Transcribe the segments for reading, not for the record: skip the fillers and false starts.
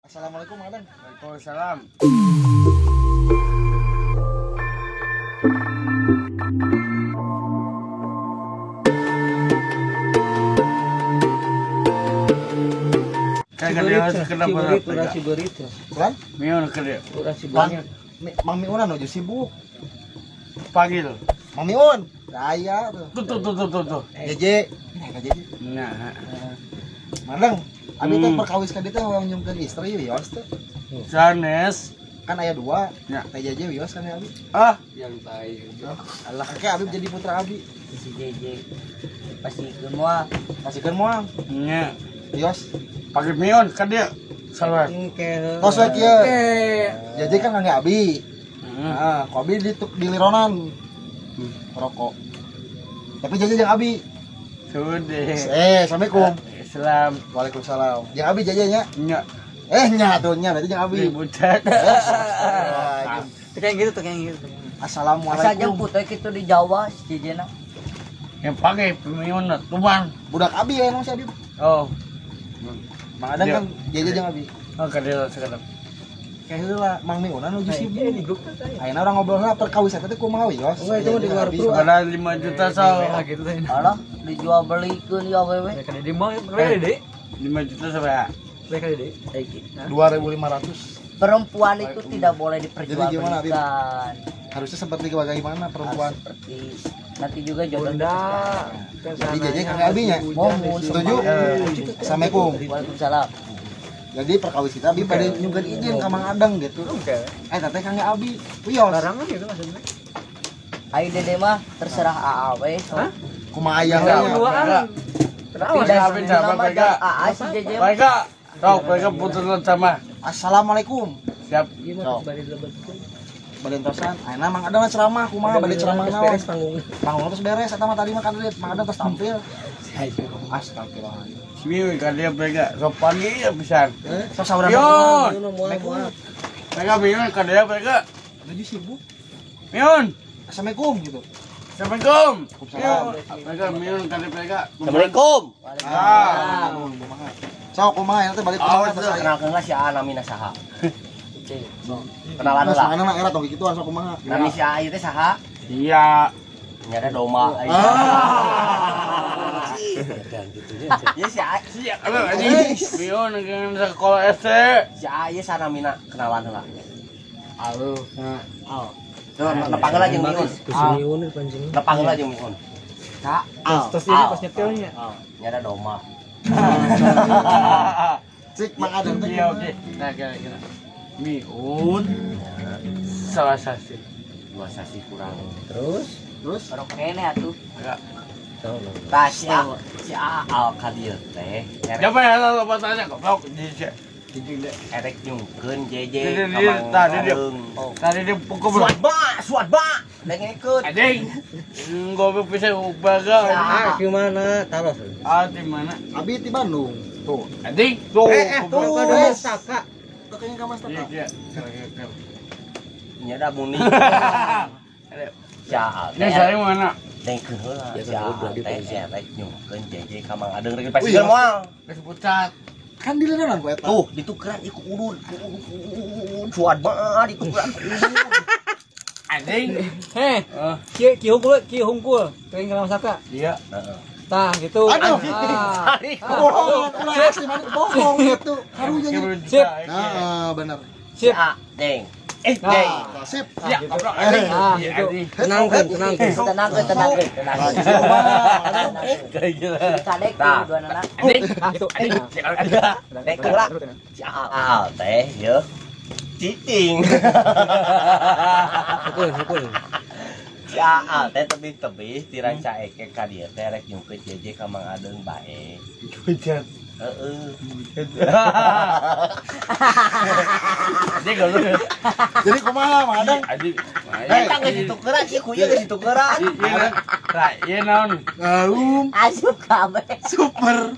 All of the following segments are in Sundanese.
Assalamualaikum Mang Adeng. Waalaikumsalam. Kenapa Ciberita. Kan? Miun kerja. Mang, Mang Miun anu sibuk. Panggil. Mang Miun. Daya tuh. Tuh tuh tuh tuh tuh. Jeje. Nah, Jeje. Nah. Mandeng, abi teh perkawis ka dieu teh hoyong nyungkeun istri wios teh. Sanes. Kan aya dua. Ya. Teh Jeje wios kan ya abi. Ah, yang tai. Alah, kakek abi jadi putra abi. Si Jeje. Pasikeun moal. Pasikeun moal. Nya. Wios. Pakai mion ka dieu. Salwar. Tos we kieu. Jeje kan kangge abi. Heeh, ku abi di lironan. Rokok. Tapi Jeje jeung abi. Sudah. Assalamualaikum. Salam. Waalaikumsalam. Jeung abi Jeje nya? Nya. Nya tuh nya berarti jeung abi. Bucat. Kayak gitu tuh kayak gitu. Assalamualaikum. Asa jemput we kitu di Jawa si Jeje na. Yang pakai mion tuman. Budak abi ya emang si abi. Oh. Mang Adeng kan Jeje jeung abi. Oh, ka dieu sekarang. Kayak heula Mang Miunan nuju sibuk. Ayeuna urang ngobrol heula perkawis eta teh kumaha wios. Oh, itu mah di luar kru. Padahal 5 juta sal. Gitu teh. Alah, dijual belikeun ya awewe. Mereka di mall, mereka di. 5 juta sabaraha? Mereka di. 2.500. Perempuan itu tidak boleh Jadi gimana, Abi? diperjualbelikan. Harusnya seperti bagaimana perempuan? Harus seperti nanti juga jodoh. Bunda. Jadi Jeje kangge abi nya. Mohon. Setuju? Assalamualaikum. Waalaikumsalam. Jadi perkawis kita abi pada nyungkeun izin ka Mang Adeng gitu. Oke. Teteh kangge abi. Wios. Larangan gitu maksudnya. Ai Dede mah terserah AA we. Hah? Kumaha ayahnya? Duaan. Tidak Sama nama AA si Jeje. Mereka, sok mereka putus sama. Assalamualaikum. Siap. Sok. Bade entosan. Ayeuna Mang Adeng ceramah kumaha bade ceramah naon? Beres panggung. Panggung terus beres eta mah tadi mah kan lihat Mang Adeng terus tampil. Astagfirullahaladzim. Simi ka dia mereka sok panggil pisan. Sok saurang. Mion. Assalamualaikum. Mereka mion ka dia mereka. Lagi sibuk. Mion. Assalamualaikum gitu. Assalamualaikum. Waalaikumsalam. Mereka mion ka dia mereka. Assalamualaikum. Waalaikumsalam. Sok kumaha ya teh balik kumaha tos aya. Kenalkeun lah si A namina saha. Kenalan Mas lah. mana era tong kikituan sok kumaha. Nami si A ieu teh saha? Iya. Nyada domba. Ieu si A, Siap. Anjing. Mion dengan sekolah SD. si A ieu sanamina kenalan heula. Halo. Al. Tuh, nepang heula jeung Miun. Miun pancing. Nepang heula jeung Miun. Ka Al. Terus ini pas nyetelnya. Nyada domba. Cik Mang Adeng teh. Iya oke. Nah kira-kira. Miun salah sasi. Dua sasi kurang. Terus Terus Orok kene atuh. Agak. Tah si A, si A Al ka dieu teh. Siapa yang lalu tanya goblok Erek nyungkeun Jeje ka Mang Tadi dia Adeng. tadi dia pukul Suat ba, suat ba. Dengekeun. Anjing. Goblok bisa baga. gimana? Taruh. Ah di mana? Abi di Bandung. Tuh. Anjing. Tuh. Tuh. Ada Mastaka. Kayaknya ka Mas Tata. Iya. Nyada muni. Si A Ini saya mana? Dengkeun heula. Ya, Si A kan, teh erek nyungkeun Jeje ka Mang Adeng rek Wih, dipasikeun moal. Geus pucat. Kan di lironan ku eta. Tuh, ditukeran ieu ku udun, ku udun, suat ba ditukeran ku udun. Anjing. Heh, kieu kieu hungkul, kieu hungkul. Pengen ke Mastaka. Iya. Heeh. Tah gitu. Aduh. Ah. Bohong, ulah asli mana bohong gitu. Karunya gitu. Sip. Nah, bener. Si Sip. A, deng. Nah. Deng. Sip. Ya, goblok anjing. Ah, Iya, gitu. anjing. Tenangkeun, tenangkeun. Tenangkeun, tenangkeun, Nah, tenangkeun. jadi kumaha, Mang Adeng? Kayak gila. Kadek Nah. tuh dua anak. Anjing. Ah, gitu. Dengkeun lah. Si A Al teh yeuh. Cicing. Hukul, hukul. Si A Al teh tebih-tebih ti ranca eke ka dieu teh rek nyungkeun Jeje ka Mang Adeng bae. Pucat. Heeh. Anjing goblok. Jadi kumaha Mang Adeng? Anjing. Eta geus ditukeran ieu ku ieu geus ditukeran. Iya, nah, iya naon? Galum Asup kabeh. super.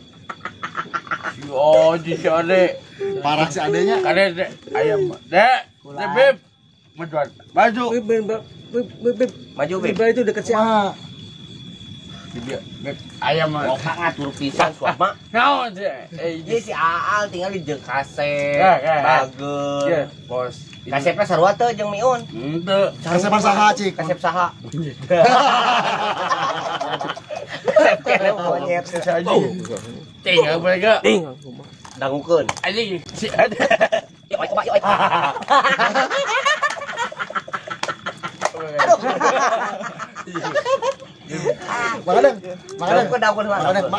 Oh, di si Ade. Parah si adenya. Kade dek ayam. Dek, dek beb. Maju. Maju. Beb, beb, beb, beb. Maju, Beb. Beb itu dekat si A. Kumaha? Dia ayam mah. Otak ngatur pisan suama. Naon sih? Ieu si Aal tinggal di jeung kasep. Bager. Iya, bos. Kasepna sarua teu jeung Miun. Henteu. Kasep saha cik? Kasep saha? Kasep kene monyet. Tinggal mereka. Tinggal. Dangukeun. Anjing si ada. Yoi coba yoi. Aduh. Mang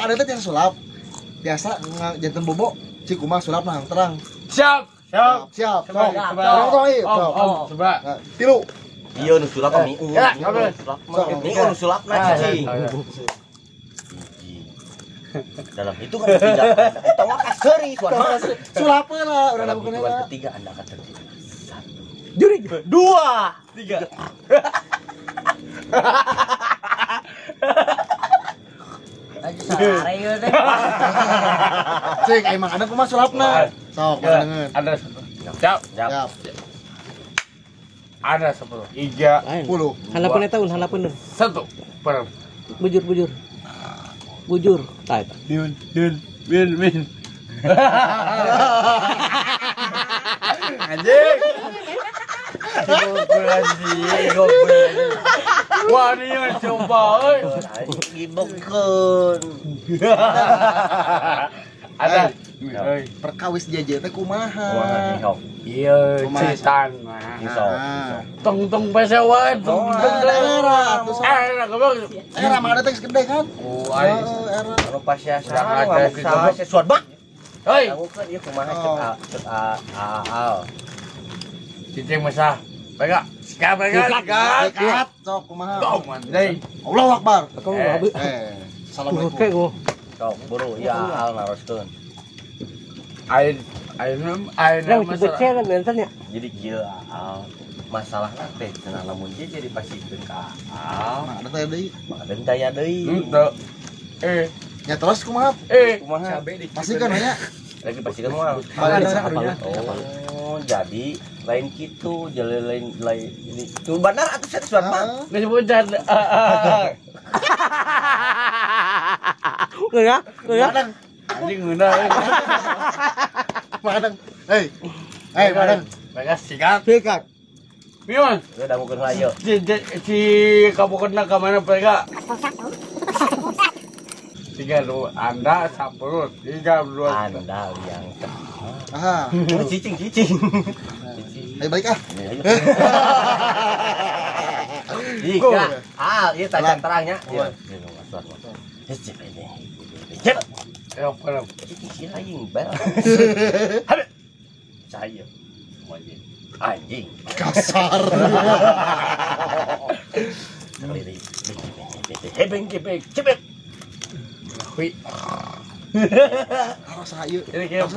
Adeng teh biasa sulap. Biasa janten bobo cik kumaha sulap nah terang. Siap. Siap. Om, coba. Tilu. Iya nu sulap mah Miun. Miun nu sulapna cicing. Dalam hitungan ketiga, eta mah kaseuri suara. Sulap heula urang lakukeun heula. Hitungan ketiga Anda akan tertidur. 1 Jurig. 2 3. Lagi sare ieu teh. Cik, ai Mang Adeng kumaha sulapna? Sok, Mang Adeng. Ada 1. Siap. Ada 10. 3 10. Hanapeun eta un hanapeun. 1. Per. Bujur. Bujur. Tah eta. Min min min. Anjing. Goblok. Wah, ini yang coba euy. Gibekeun. Ada perkawis JJ teh kumaha? Iya, citan mah. Tong-tong pesewan, tong era era goblok. Era mah ada teh gede kan? Oh, ai. Era. Anu pas ya saha suat bak. Hei. Dangukeun ieu kumaha cek a a. Cicing mesah. Mereka, sikat mereka, sikat. Sok kumaha? Tong anjing. Allahu Akbar. Assalamualaikum. Sok buru ya al naroskeun. Ain masalah. Jadi kieu al masalahna teh cenah lamun dia jadi pasikeun ka al. Mang Adeng teh deui. Mang Adeng daya deui. Henteu. Ya terus kumaha? Kumaha? Pasikeun nya. Lagi pasikeun moal. Oh, jadi lain gitu, jalan lain lain ini. Tuh benar atuh saya suat mah. Geus bujan. Ngeunah, ngeunah. Anjing ngeunah. Mang Adeng. Hei. Hei, Mang Adeng. Mereka sikat. Sikat. Miun. Udah dangukeun heula ieu. Si kabukeunna ka mana mereka? 3 2 Anda 10 3 2 Anda yang aha. Cicing cicing. Ayo balik ah. Jika ah ieu tacan terangnya. Ieu. Cicing si lain bel. Saya anjing kasar. Hebeng gebeng cebek. Hui. Harus saha ieu. Ini kayak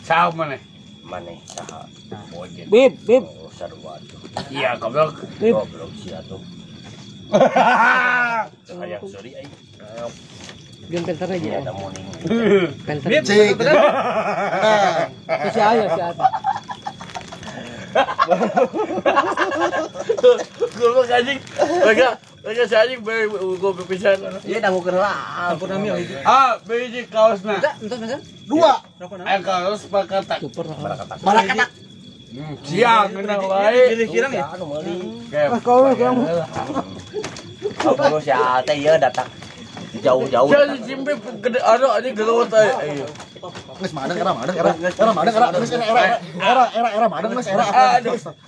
saha maneh? Maneh saha? Monyet. Bib, bib. Oh, sarua atuh. Iya, goblok. Goblok sia tuh. Sayang sorry ai. Game penter aja. Ada morning. Penter. Cik. Si Ayo, si Ayo. Goblok anjing. Mereka si anjing gua pipisan. Iya dangukeun heula. Campur nami hiji. Ah, biji kaosna. Entos entos. Dua. Ayo kaos barakatak. Super. Barakatak. Siang ngeunah wae. Pilih kirang ya. Anu meuli. Ah, kau kamu. Oh, si A teh ieu datang jauh-jauh. Jadi cimpi gede anu anjing gelut euy. Geus Mang Adeng era Mang Adeng era. Era Mang Adeng era geus era era era era era Mang Adeng geus era.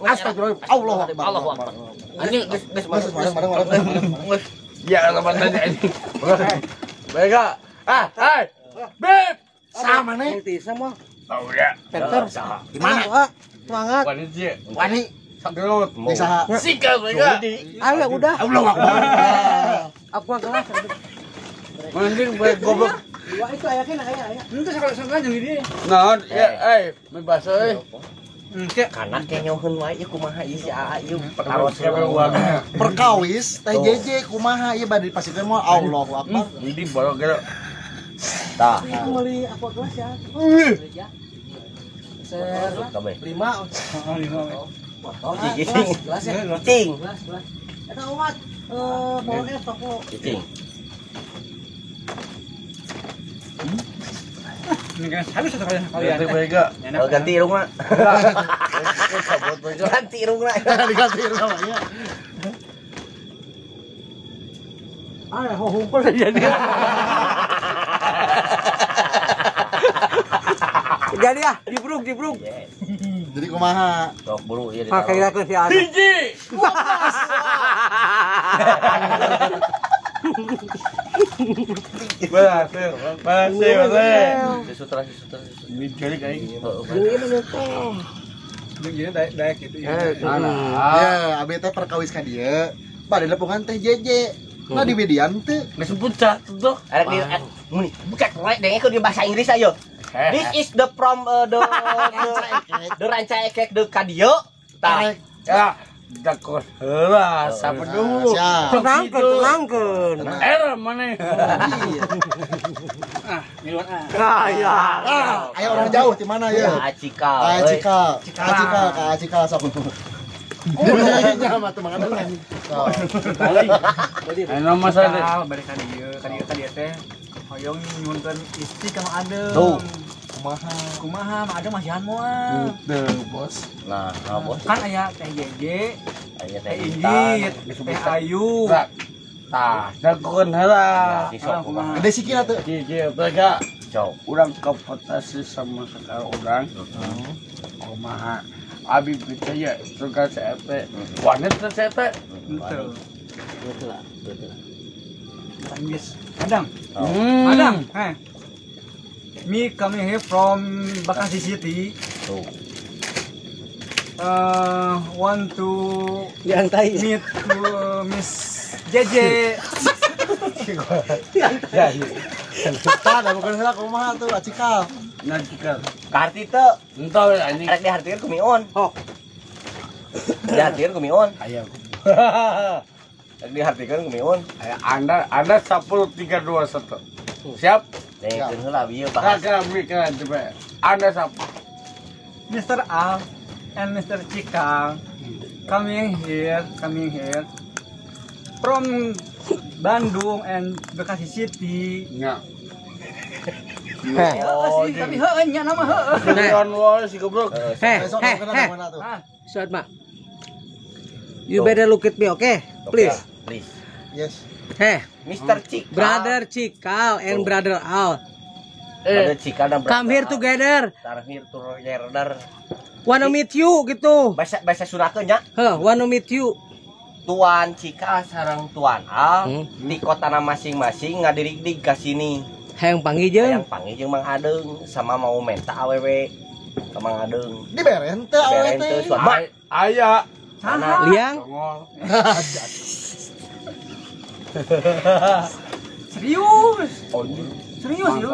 Astagfirullah. Allahu Akbar. Allahu Akbar. Anjing geus geus Geus Mang Adeng Mang Adeng Mang Adeng. Ya sama tanya anjing. Mereka ah, hai. Beb. Sama nih. Sama. Tahu ya. Penter. Di mana? Semangat. Wani sih. Wani. Gelut. Saha? Sikat mereka. Ayo udah. Allahu Akbar. Aku kelas. Anjing baik goblok. Dua itu ayaknya ayah ayah. Entos kalau sekali jeung di dieu. Naon? Ya, eh, mie baso euy. Karena kenyoheun wae ieu kumaha ieu si AA ieu pertaros Perkawis teh JJ kumaha ieu bade dipasikeun moal Allahu Akbar. Ini bolok geura. Tah. Aku beli aqua gelas ya. Ser Kabeh. 5. Heeh, 5 we. Cicing. Gelas ya. Cicing. Gelas, gelas. Eta umat eh bawa es toko. Cicing. Ini halus satu kalian. Kalian. Ganti irungna. Ganti irungna. Diganti irungna nya. Ah, hungkul jadi. Jadi ah, dibruk. Yes. Jadi kumaha? Sok buru ieu ditaruh. Kira-kira si Adam. Hiji. 12. Berhasil. Sutra. Jadi kayak Jadi daek gitu ya. Ya, abi teh perkawis ka dieu. Bade lepungan teh JJ. Nah di median teh geus puncak tuh. Arek di muni buka dengekeun di bahasa Inggris ayo. This is the from the Rancaekek the ka dieu. Tah. Ya, dakor heula sapeduh. Tenangkeun. Era maneh. Ah, miluan ah. Ah, ya. Ah, ayo orang jauh di mana ya? Acikal. Acikal sok. Nya mah teu mangan. Anu masa balik ka dieu, ka dieu teh hoyong nyuhunkeun istri ka Mang Adeng. Tuh. Kumaha Mang Adeng masihan moal. Teu, bos. Nah, bos. Kan aya Teh JJ, aya Teh Inggit, Teh Ayu. Tah, dagokeun heula. Gede sikina teu. Kieu teh Cok. Urang kompetisi sama sekali urang. Kumaha? Abi percaya suka CFT. Wanita CFT. Betul. Betul. Inggris. Adam. Adam. Hey. Me coming here from Bekasi City. Tuh. Want to meet to Miss JJ. Ya. Tah, da bukan heula kumaha tuh acikal. Najikal. Kaharti teu. Entah anjing. Rek dihartikeun ku Miun. Oh. Dihartikeun ku Miun. Aya. Rek dihartikeun ku Miun. Aya Anda 10 3 2 1. Siap? Dengekeun heula ieu bahas. Kira coba. Anda 10. Mr. Al and Mr. Cikal coming here from Bandung and Bekasi City. Nya. Oh, tapi heueuh nya nama heueuh. Leon wae si goblok. Heh. Suat, Mak. You better look at me, okay? Please. Please. Yes. Heh, Mr. Cikal. Brother Cikal and Brother Al. Brother Cikal dan Brother Come here together. Come here together. Wanna meet you gitu. Bahasa Surakeun nya. Heuh, wanna meet you. Tuan Cikal sareng Tuan Al di kotana masing-masing ngadirigdig ka sini. Hayang panggil jeung Mang Adeng sama mau menta awewe ka Mang Adeng. Diberen teu awewe teh. Aya. Saha? Liang. Serius. Serius ya.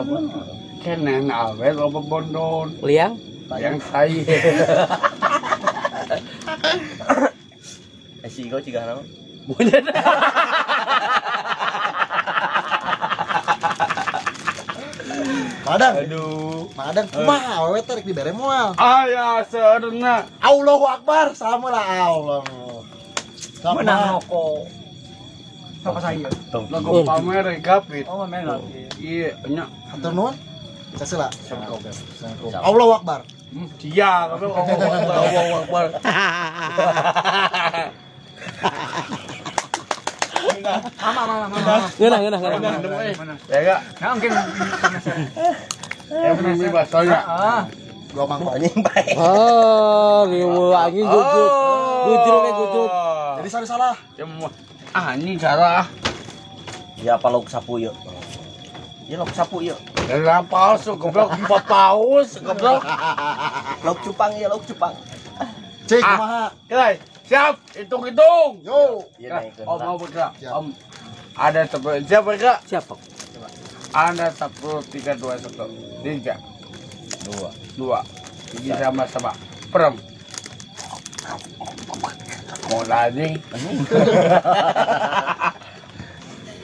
Kenen awe loba bondon. Liang. Yang tai. Si Igo cigah naon? Monyet. Madang. Aduh. Madang kumaha awewe teh rek dibere moal. Aya seureuna. Allahu Akbar, sama lah Allah. Menang rokok. Apa saya? Lagu pamer gapit. Oh, pamer lagi. Iya, nya. Hatur nuhun. Sasila. Assalamualaikum. Allahu Akbar. Iya, Allahu Akbar. Mama. Ngeunah. Ya enggak? Nah, mungkin ya mie baksonya. Heeh. Dua mangkok. Anjing bae. Oh, riweuh anjing gujuk. Gujuk. Jadi salah. Anjing salah. Ya apa lauk sapu yeuh. Ya lauk sapu yeuh. Lah palsu goblok, empat paus goblok. Lauk cupang ya, lauk cupang. Cek kumaha? Oke, siap, hitung-hitung. Yo. Om mau bergerak. Om ada 10. Siap bergerak? Siap, Pak. Anda 10 3 2 1. 3 2 2. Ini sama-sama. Perem. Mau lagi.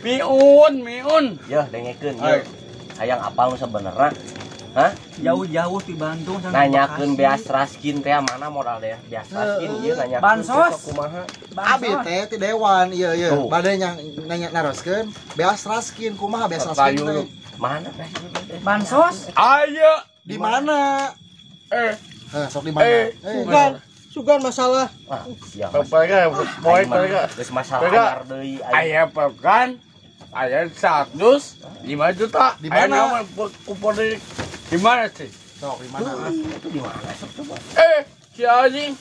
Miun. Ya, dengekeun ya. Hayang apal nu sabenerna? Hah? Jauh-jauh di Bandung sampai nanyakeun beas raskin teh mana modal teh? Beas raskin ieu nanyakeun bansos kumaha? Abi teh ti dewan ieu ieu. Bade nanya naroskeun beas raskin kumaha beas raskin teh. Mana? Bansos. Ayo. Di mana? Sok di mana? Sugan masalah. Ah, siap. Mereka poe mereka. Geus masalah anyar deui. Aya program aya 105 juta. Di mana? Kupon di mana sih? Sok di mana? Itu di mana sok coba? Si anjing.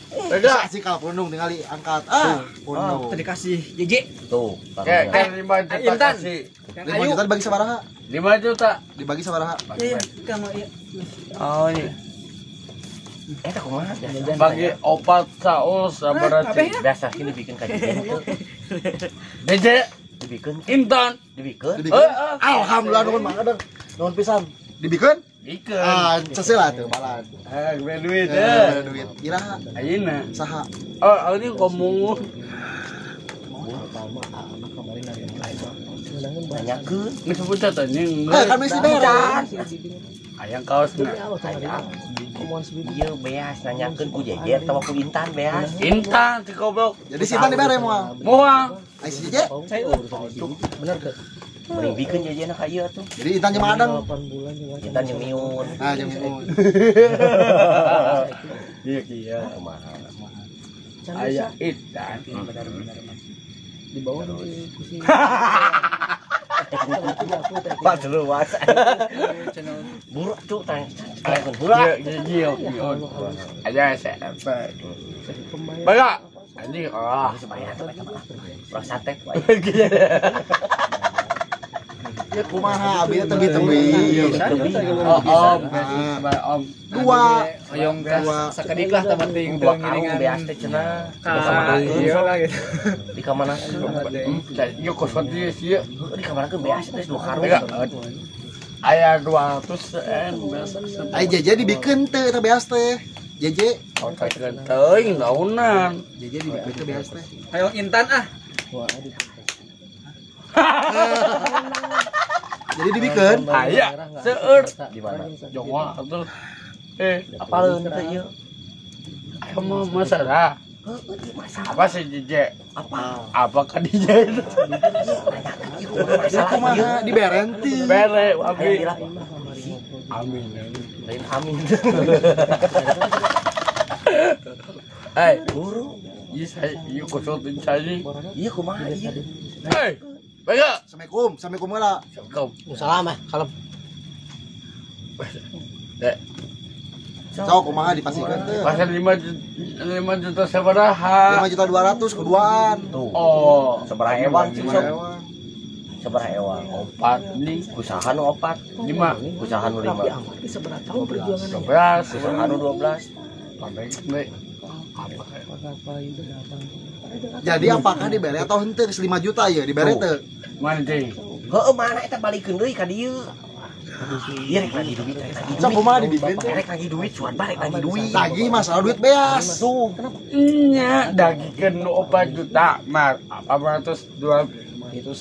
Beda sih kalau pundung tinggal angkat. Ah, pundung. Tadi kasih JJ. Tuh. Kayak 5 juta kasih. 5 juta dibagi sabaraha? 5 juta. Dibagi sabaraha? Iya, kamu iya. Oh iya. Eta kumaha? Bagi opat saus sabaraha? Biasa sini bikin ka JJ. JJ dibikeun Intan dibikeun. Alhamdulillah nuhun Mang Adeng. Nuhun pisan. Dibikeun? Bikeun. Ah, cese lah tuh balan. Bere duit. Bere duit. Iraha? Ayeuna. Saha? Oh, ini ngomong. Nanyakeun. Geus pucat anjing. Kan mesti bere. Hayang kaosna. Ieu beas nanyakeun ku JJ atawa ku Intan beas. Intan si goblok. Jadi si Intan dibere moal. Moal. Ai si JJ? Bener teu? Mending bikeun JJ na ka ieu atuh. Jadi Intan jeung Mang Adeng. Intan jeung Miun. Ah, jeung Miun. Iya iya. Kumaha? Aya Intan. Benar-benar Mas. Di bawah kusi. Pak luas. Buruk tuh tang. Buruk. Iya iya. Aja SMP. Baga. Anjing ah. Urang santet wae. Ya kumaha abi tebi-tebi. Oh, om, om. Dua. Hoyong sakedik lah tah penting dua karung beas teh cenah. Iya lah gitu. Di kamanakeun? Ieu kosot ieu sieun. Di kamanakeun beas teh dua karung. Aya 200 n beas. Ai JJ dibikeun teu eta beas teh. JJ. Oh, teuing daunan. JJ dibikeun teu beas teh. Hoyong Intan ah. Jadi dibikeun? Aya, seueur. Di mana? Jawa atuh. Apaleun teh ieu? Aya mah masalah. Masalah. Apa sih JJ? Apa? Apa ka DJ itu? Masalah kumaha diberen teu? Bere abi. Amin. Lain amin. Buru. Ieu saya ieu kosot cai. Ieu kumaha ieu? Hei. Baik. Assalamualaikum, assalamualaikum heula. Assalamualaikum. Salam ah, kalem. Dek. Sok kumaha dipasikeun teh? Pasal 5 juta sabaraha? 5.200.000 keduaan. Tuh. Oh, sabaraha ewang sih sok? Sabaraha ewang? Opat nih. Kusaha nu opat? 5. Kusaha nu 5. 12. Kusaha nu 12. Pandai deui. Apa? Jadi apakah dibere atau henteu geus 5 juta ieu dibere teu? Mana cing? Heueuh mana eta balikeun deui ka dieu. Ieu rek lagi duit, rek lagi duit. Sok kumaha dibikeun teh? Rek lagi duit, cuan barek lagi duit. Tagih masalah duit beas. Tuh. Nya dagikeun nu 4 juta mar 802.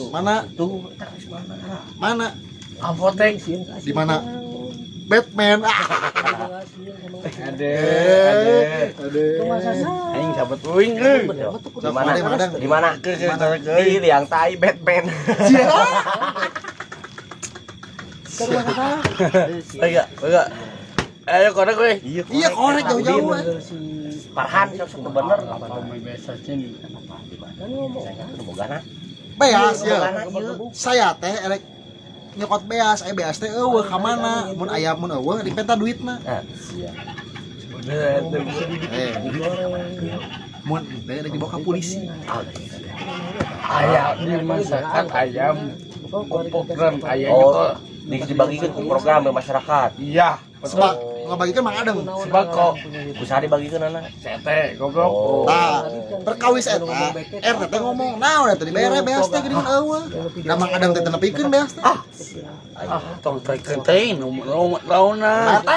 Mana? Tuh, eta geus mana? Mana? Apotek. Di mana? Batman. Ade, ade. Aing sahabat uing euy. Di mana? Di mana? Di liang tai Batman. Enggak, enggak. Ayo korek euy. Iya korek jauh-jauh. Farhan sok sok bener. Apa mah biasa sini? Di mana? Bogana. Beas ya. Saya teh erek nyokot beas, aya beas teh eueuh ka mana? Mun aya mun eueuh dipenta duitna. Mun teh rek dibawa ka polisi. Aya dimasakan ayam program aya nyokot dibagikeun ku program masyarakat. Iya, sebab ngabagikeun Mang Adeng. Sembako. Kusaha dibagikeun anak? Sete goblok. Tah, perkawis eta RT teh ngomong, naon eta dibere beas teh geuning eueuh. Da Mang Adeng teh nepikeun beas teh. Ah, tong trekeun teh nomor taunna. RT.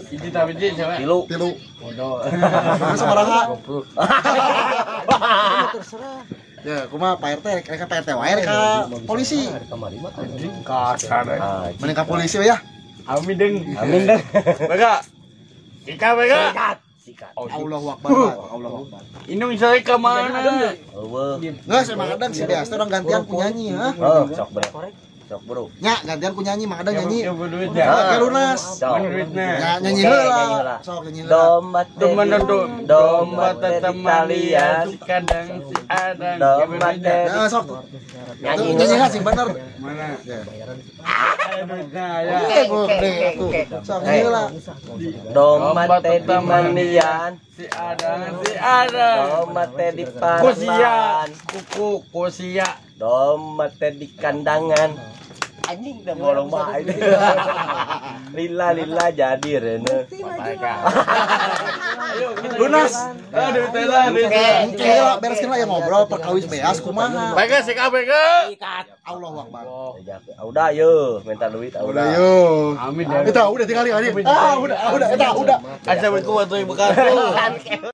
Hiji ta hiji siapa? Tilu. Tilu. Bodoh. Mana sabaraha? Terserah. Ya, kumaha Pak RT, rek Pak RT wae rek ka polisi. Anjing kasar. Mending ka polisi we ya. Amin deng. Amin deng. Baga. Sikat baga. Sikat. Sikat. Allahu Akbar. Allahu Akbar. Indung saya ke mana? Eueuh. Geus emang Adeng si beas teh orang gantian penyanyi ha. Heuh, sok bener. Sok bro. Nya gantian ku nyanyi Mang Adeng nyanyi. Ya duitnya. Oke lunas. Duitnya. Nyanyi heula. Sok nyanyi heula. Domba domba talian si kadang si Adang. Domba teh. Nah, sok. Nyanyi heula sih bener. Mana? Aya duitnya ya. Oke, sok nyanyi heula. Domba teh di mandian si Adang si Adang. Domba teh di Kosia paraban. kuku kosia. Domba teh di kandangan. Anjing dah bolong bae. Lila lila jadi rene. Lunas. Aduh teh lah. Oke lah bereskeun lah ya ngobrol perkawis beas kumaha. Baik sik abg. Allahu Akbar. Udah yo minta duit udah yo. Amin. Eta udah tinggal ali. Ah udah eta udah. Assalamualaikum warahmatullahi wabarakatuh.